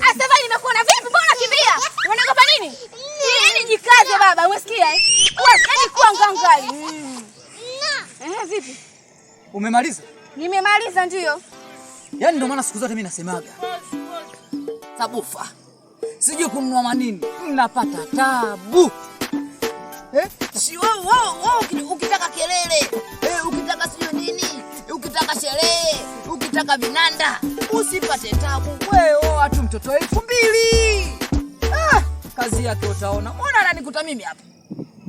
Asava, nimekuona vipi? Mbona unakimbia? Unaogopa nini? Yaani jikaze baba, umesikia eh? Kuwa yaani kuwa ngangali. Eh, vipi? Umemaliza? Nimemaliza ndio. Yaani ndio maana siku zote mimi nasemaga sabufa, sijui kununua manini, mnapata tabu eh? Si wewe wewe ukitaka kelele ukitaka sijui nini, ukitaka sherehe, ukitaka vinanda, usipate tabu. Wewe oa tu mtoto wa 2000. Ah, kazi yake utaona. Mbona ananikuta mimi hapa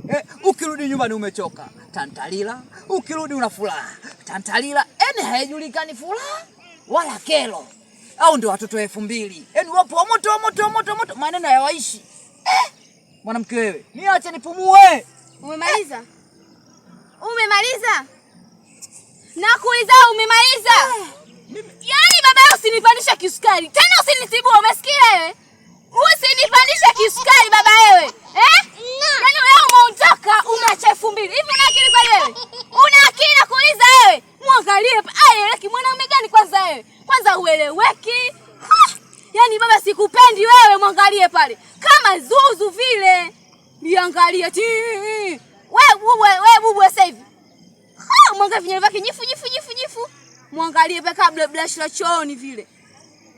eh? Ukirudi nyumbani umechoka, tantalila. Ukirudi una furaha, tantalila. Yaani haijulikani furaha wala kero. Au ndio watoto 2000. Yaani wapo wa moto moto moto moto, maneno hayawaishi. Eh, mwanamke wewe, niache nipumue. Umemaliza? Umemaliza? Nakuuliza umemaliza? Yaani baba yao usinipandisha kisukari. Tena usinitibue, umesikia wewe? Usinipandishe kisukari baba wewe. Eh? Yaani wewe umeondoka umeacha 2000. Hivi una akili kweli wewe? Una akili nakuuliza wewe? Muangalie aeleweki mwanaume gani kwanza wewe? Kwanza ueleweki. Ha! Yaani baba sikupendi wewe, mwangalie pale. Kama zuzu vile. Niangalie ti. Wewe bubu, wewe bubu sasa hivi. Ha, mwangalie vinywele vyake nyifu nyifu nyifu nyifu. Mwangalie pale kabla brush la chooni vile.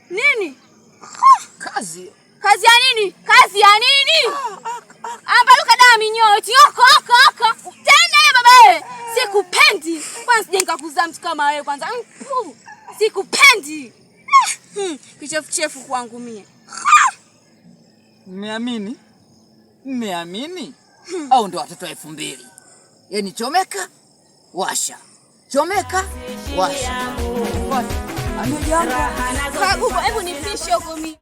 Nini? Ha! Kazi. Kazi ya nini? Kazi ya nini? Ambaluka dawa minyoo eti oko oko oko. Tena wewe baba wewe. Sikupendi. Kwanza sije nikakuzaa mtu kama wewe kwanza. Mpu. Sikupendi. Kichefu chefu kwangu mie. Mmeamini? Mmeamini? Au ndio watoto wa 2000. Yaani chomeka, washa. Chomeka, washa. Washa. Amejanga. Kagubo, hebu nipishe huko mimi.